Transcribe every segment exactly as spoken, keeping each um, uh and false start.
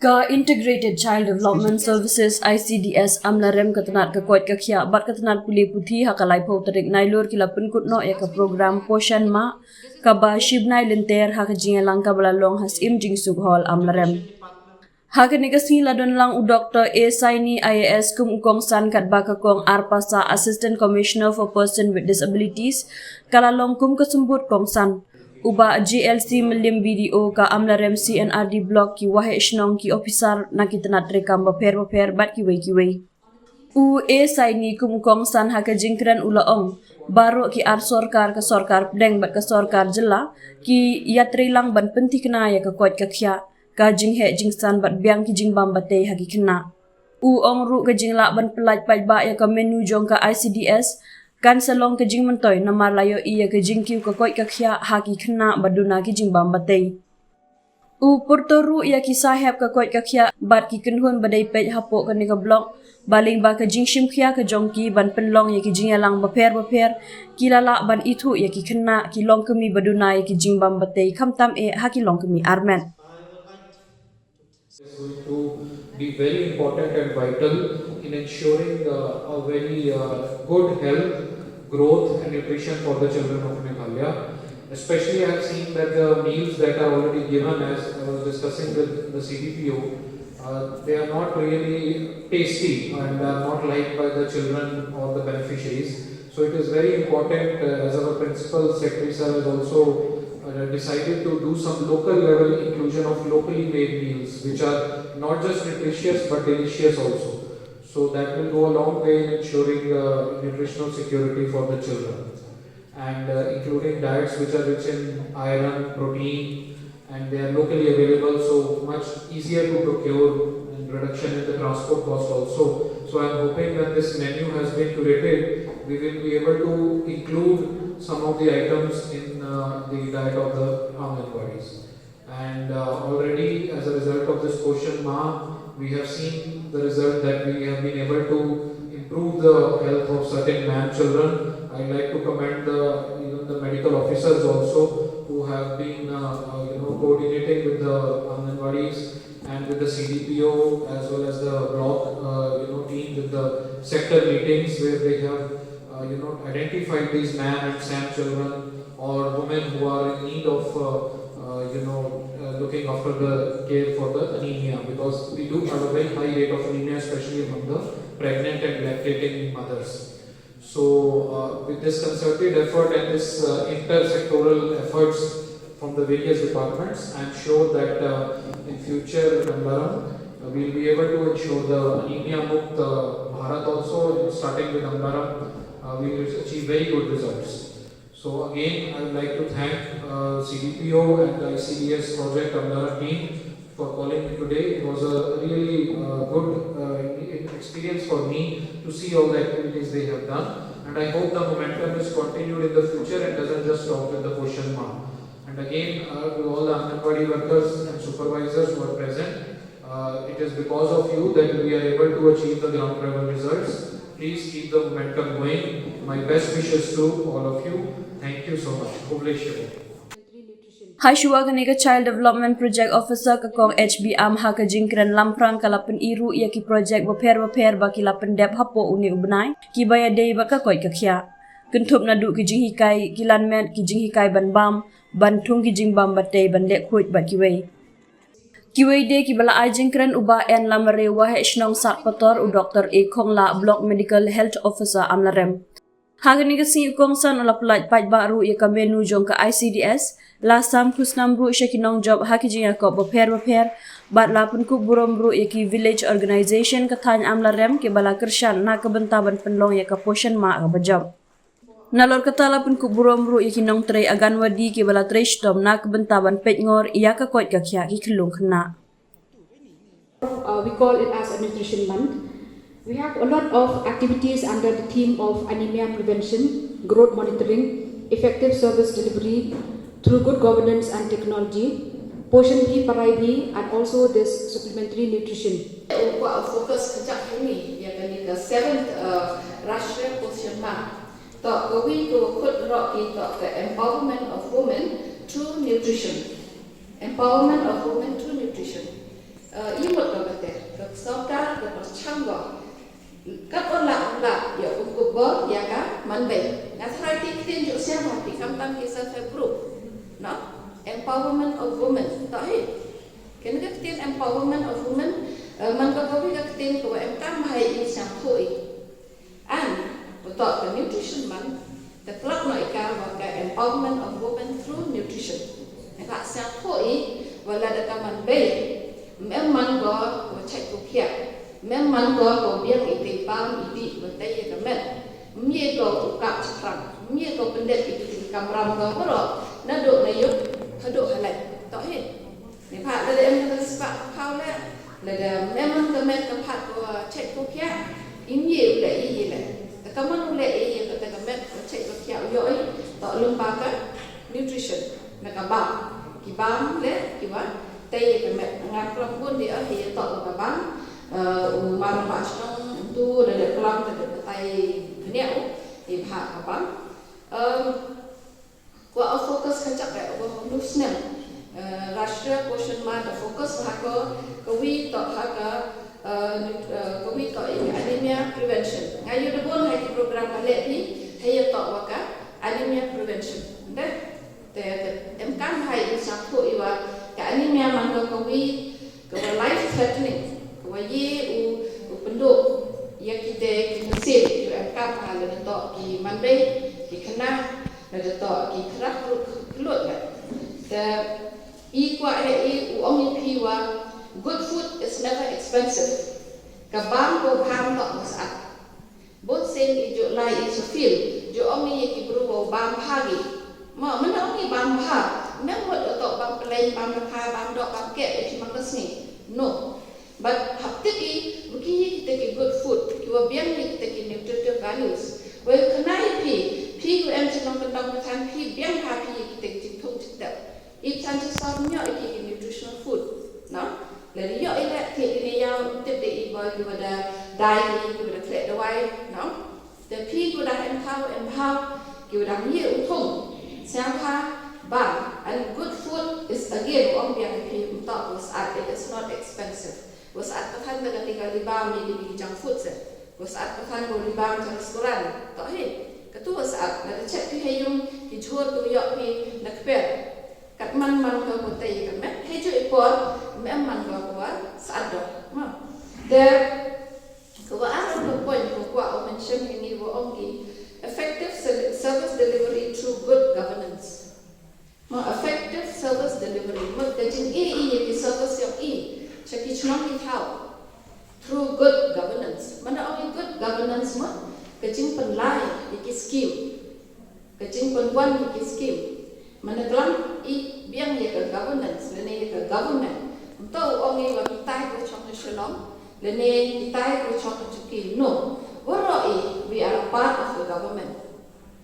Ka Integrated Child Development Services, I C D S, Amlarem, ka tnad ka koit ka khiah bad ka tnad pule puthi, ha ka laiphew tarik Nailur ki la pynkut noh ïa ka program Poshan Ma, kaba shi bnai lynter, ha ka jingïalang kaba la long ha Syiem Jingsuk Hall, Amlarem. Ha kane ka sngi la don lang u Doktor A Saini, I A S, kum u kongsan, katba ka Kong Arpasa, Assistant Commissioner for Person with Disabilities, ka la long kum ka symbud kongsan. U Bah G L C Mylliem, B D O ka Amlarem C and R D Block, ki waheh shnong, ki ophisar na ki tnad treikam bapher bapher bad kiwei kiwei. U A Saini kum u kongsan ha ka jingkren u la ong, baroh ki ar sorkar, ka sorkar pdeng bad ka sorkar jylla, ki ïatreilang ban pynthikna ïa ka koit ka khiah, ka jingheh jingsan bad biang ki jingbam batei ha ki khynnah. U ong ruh ka jinglah ban pyllait paidbah ïa ka menu jong ka I C D S kan sa long ka jingmyntoi, namar la ïohi ïa ka jingkiew ka koit ka khiah ha ki khynnah ba duna ki jingbam batei. U pyrto ruh ïa ki sahep ka koit ka khiah bad ki kynhun ba dei peit hapoh kane ka block, ba lyngba ka jingshim khia ka jong ki ban pynlong ïa ki jingïalang bapher bapher, ki la lah ban ithuh ïa ki khynnah, ki longkmie ba duna ïa ki jingbam batei, khamtam eh ha ki longkmie armet. Is going to be very important and vital in ensuring uh, a very uh, good health, growth, and nutrition for the children of Meghalaya. Especially, I have seen that the meals that are already given, as I was discussing with the C D P O, uh, they are not really tasty and are not liked by the children or the beneficiaries. So it is very important, uh, as our principal secretary sir has also uh, decided to do some local level inclusion of locally made meals, which are not just nutritious but delicious also. So that will go a long way in ensuring uh, nutritional security for the children, and uh, including diets which are rich in iron, protein, and they are locally available, so much easier to procure and reduction in the transport cost also. So I'm hoping when this menu has been curated, we will be able to include some of the items in uh, the diet of the Anganwadis. And uh, already as a result of this Poshan Ma, we have seen the result that we have been able to improve the health of certain man children. I'd like to commend the, even the medical officers also who have been uh, uh, you know, coordinating with the Anganwadis and with the C D P O as well as the block uh, you know, team with the sector meetings where they have uh, you know, identified these man and sam children or women who are in need of uh, uh, you know, uh, looking after the care for the anemia, because we do have a very high rate of anemia, especially among the pregnant and lactating mothers. So, uh, with this concerted effort and this uh, intersectoral efforts from the various departments, I'm sure that uh, in future, Amlaram, uh, we'll be able to ensure the anemia mukt uh, Bharat also, starting with Amlaram, uh, we will achieve very good results. So again, I would like to thank uh, C D P O and the I C D S Project Amlaram team for calling me today. It was a really uh, good uh, experience for me to see all the activities they have done. And I hope the momentum is continued in the future and doesn't just stop with the Poshan Ma. And again, uh, to all the Anganwadi workers and supervisors who are present, uh, it is because of you that we are able to achieve the ground level results. Please keep the momentum going. My best wishes to all of you. Thank you so much. Khublei shibun. Ha shuwa kane ka Child Development Project Officer ka Kong H B Am ha ka jingkren lamphrang ka la pyni ruh ïa ki project bapher bapher ba ki la pyndep hapoh une u bnai, kiba ïadei bad ka koit ka khiah. Kynthup naduh ki jinghikai ki lan met, ki jinghikai ban bam, ban thung ki jingbam batei, ban leh khuid bad kiwei. Kiwei de kiba la ai jingkren u Bah N Lamare, Waheh Shnong Satpator, u Doktor A Khongla, Block Medical Health Officer Amlarem. Ha kane ka sngi u kongsan u la pyllait paidbah ruh ïa ka menu jong ka I C D S, la sam khusnam ruh sha ki nongjop ha ki jingïakop bapher bapher, bad la pynkup burom ruh ïa ki village organisation ka thaiñ Amlarem kiba la kyrshan na ka bynta ban pynlong ïa ka Poshan Ma kaba jop. Nalor kata la pynkup burom ruh ïa ki nongtrei Anganwadi kiba la trei shitom na ka bynta ban peitngor ïa ka koit ka khiah ki khyllung khynnah. Uh, we call it as a nutrition month. We have a lot of activities under the theme of anemia prevention, growth monitoring, effective service delivery through good governance and technology, Poshan Bhi Parai Bhi, and also this supplementary nutrition. Kwah focus kejap kini ïa kane ka seventh uh, Rashtriya Poshan Maah. Toh kawi ka khut roh ki toh ka empowerment of women through nutrition. Empowerment of women through nutrition. Ïa mut ka kata ka sorkar ka pyrshang ba kat ba lah lah ïa u khublei ïa ka manbei. Nga tharai ki ktien ju sngewbha ki khamtam ki self help group. No? Empowerment of women. To hi. Kane ka ktien empowerment of women, eh, man ka kawei ka ktien ka wa em kam hai i sngewthuh i. An, betok ka nutrition month, ka tlak no ika wa ka empowerment of women through nutrition. Ka sngewthuh i, wa lada ka manbei, mem man go wa chait ko khiah, mem man go ko biang i te bam i di wa te ya ka met, mye go u kap chakrang, mye go pendek i te kamram go bro, na do na yuk, hadu halai, to hi. Ni pha lada em ka spah ka phaw le, lada em ka met ka phat ko check ko kia, im ye u le i ye le. Ta ka man u le i ye ka ta ka met ko check ko kia u yo i, to lum ba ka nutrition, na ka bam. Ki bam le, ki wa, te ye ka met. Ngan klam bun di ah, ye to ka bam. Eh, u mar ba shnong, tu, lada klam ta ka tai, ne u, i pha ka bam. Em, Kwah u focus ka chak eh, u ba hong snem. Eh, Rashtriya Poshan Maah da focus ha ka, ka wi to ha ka, eh, nut-, eh, ka wi to i anemia prevention. Nga yu da bon ha ki program ba leh hi, ha ya to wa ka anemia prevention. Deh, te, te, em kan ha i sa ko i wa ka anemia man ka, ka wi, ka wa life threatening, ka wa ye u, u penduk, ya ki te, ki musim, yu em kan ha le to ki manbei, ki kena, Na da to ki khrap ruh khlut la. Te i kwah he i u ong i phi wa good food is never expensive. Ka bam ko bam to mas at. Bun sien i ju lai i su feel. Ju ong i ki bru wa bam ha gi. Ma, mana ong i bam ha. Mem wat to bam peleng, bam lepha, bam dok, bam kek, i chi mang sngi. No. But hap tip i, wa ki hi kita ki good food, ki wa biang hi kita ki nutritive values. Wa yu kena i phi, phi yu em chnong kentang pathan phi biang ha phi kita ki jingthung jingtep. I chan chi sor nyo i ki nutritional food. No? La di yo i le ti di ne yaw tip de i boy ki wa da dai ki wa da khleh dawai. No? Te phi ki wa dang em thaw, em thaw, ki wa dang ye u thung. Sngewbha, bam, and good food is again, ong biang phi, um, to, was at, it is not expensive. Was at pathan da ka tiga di bam, ni di junk food se. Was at pathan ko di bam junk restaurant. To hi, ka tu was at, na da chet phi he yung, ki jhur tu yok phi, na kper. Kat man man ka ko te ka met, he ju i por, mem man ka ko wa, sa do. Ma. Te, Ka wa aram ka point ko kwah u mention kini wa ong ki effective se-, service delivery through good governance. Ma effective service delivery, mut ka jing i i ki service yong i, cha ki chnong ki thaw. Through good governance. Mana ong i good governance ma, ka jing pynlai i ki scheme. Ka jingpynwan ïa ki scheme. Mane klam i biang ïa ka governance, lane ïa ka government. Ym to u ong i wa kitai ko chong na Shillong, lane kitai ko chong na Chuki. No. Waroh i, we are a part of the government.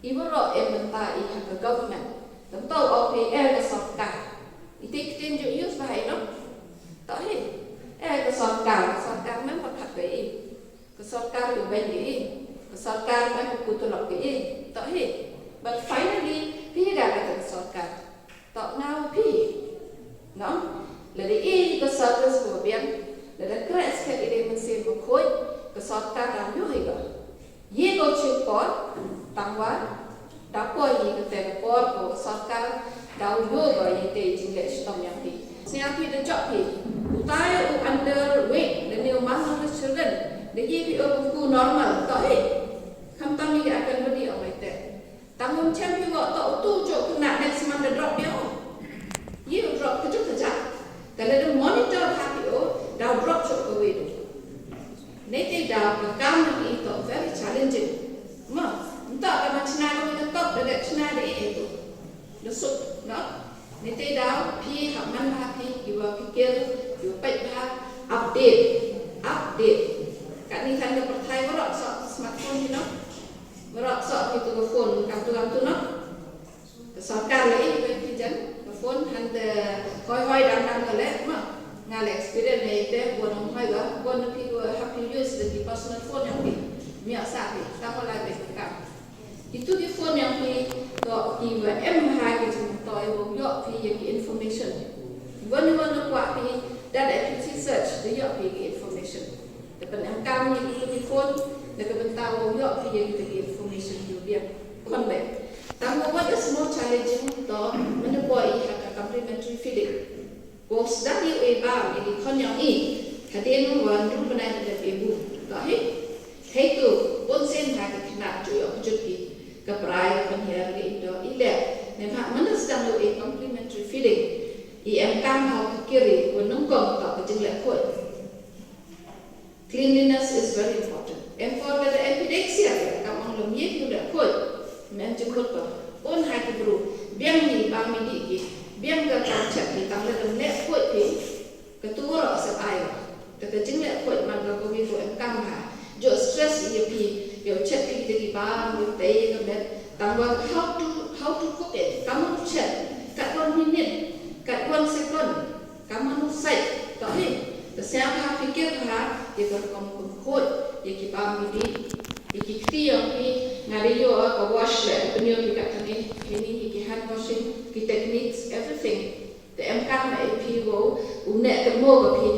I waroh em bynta i ha ka government. Ym to u ong i eh ka sorkar. I te ktien ju use ba hai no. To hi. Eh ka sorkar, ka sorkar mem ba khat ba i. Ka sorkar ka beng ka i, ka sorkar ka ka putulok ka i, to hi. But finally, phi da ka ka sorkar. To nga u phi. No? Lada i ka service ko biang, lada kres ka i de mensin ko khoi, ka sorkar da yu hi ka. Ye ko chipor, tangwa, Da poi hi kate ka por ko sorkar da u yoh ba ïa te jingleh shitom ïa phi. Sngap phi da jop phi. Utai u underweight, da ne u malnourished children, da hi phi u ku normal, to hi. Khamtam hi akan badi ong ite. Tang um chem phi wa to u tu jok kena next month da drop ïa u. Ïa u drop ka juk ka jak. Ka le da monitor ha phi u, da u drop jok ka weight. Nete da ka kam i to very challenging. Ma, nta ka ma chna ka ka top da ka chna da i to. Da suk, no? Nete da phi ha man ha phi ki wa ki kir, ki wa pek ha update, update. Ka ni kan ka perthai warok so smartphone ni no. Warok so ki tu ka phone, kam tu kam tu no. Ka sorkar le i ka ki jan, ka phone han te hoi hoi dang dang ka le, ma. Nga le experience le te, bon ong hoi ga, bon na phi ko happy use the personal phone yang phi. Mia sa phi, ta ko lai phi ka. Itu ki phone yang phi, to ki wa em ha ki jin to i wo yo phi yang ki information. Ïa ki phone na ka bynta wow ïoh phi ïa kita ki information kiba biang. Khyndiat. Tang ba what is more challenging to mynta poi ha ka complimentary feeding. Ko sdang ïa u e bam ïa ki khon ïong i hadien wa hynriew bnai da dep e bum. To hi. Hei tu bun sien ha ki khynnah ju ïoh kjut ki ka prai ka pynhiar ka indo i leh. Neibhah mynta sdang ïa u e complimentary feeding i em kam ha u kiri wa nyngkong to ka jingleh khuid. Cleanliness is very important. Em por ka da em phi dei ksiar ka kam ong lum ye ki leh khuid. Mem jingmut ko. Un ha ki bru. Biang ni bam mi di ki. Biang ka kam chet ki tang leh dam leh khuid phi. Ka tu ro sa ai ro. Ka ta jingleh khuid man ka ko wi ko em kam ha. Jo stress ïa phi. Ïa chet ki di ki bam ïa tei ka met. Tang wa how to how to cook it. Kam chet. Kat one minute. Kat one second. Ka manu sait to hi. Ka siang ha fikir ha ïa ka rukom kum khot ïa ki bam ki di ïa ki kti ïong phi. Nga dei ïoh ka wash le pynïoh ki kat kane kini ïa ki hand washing ki techniques everything. Te em kam na ïa phi wow u ne ka mo ka phi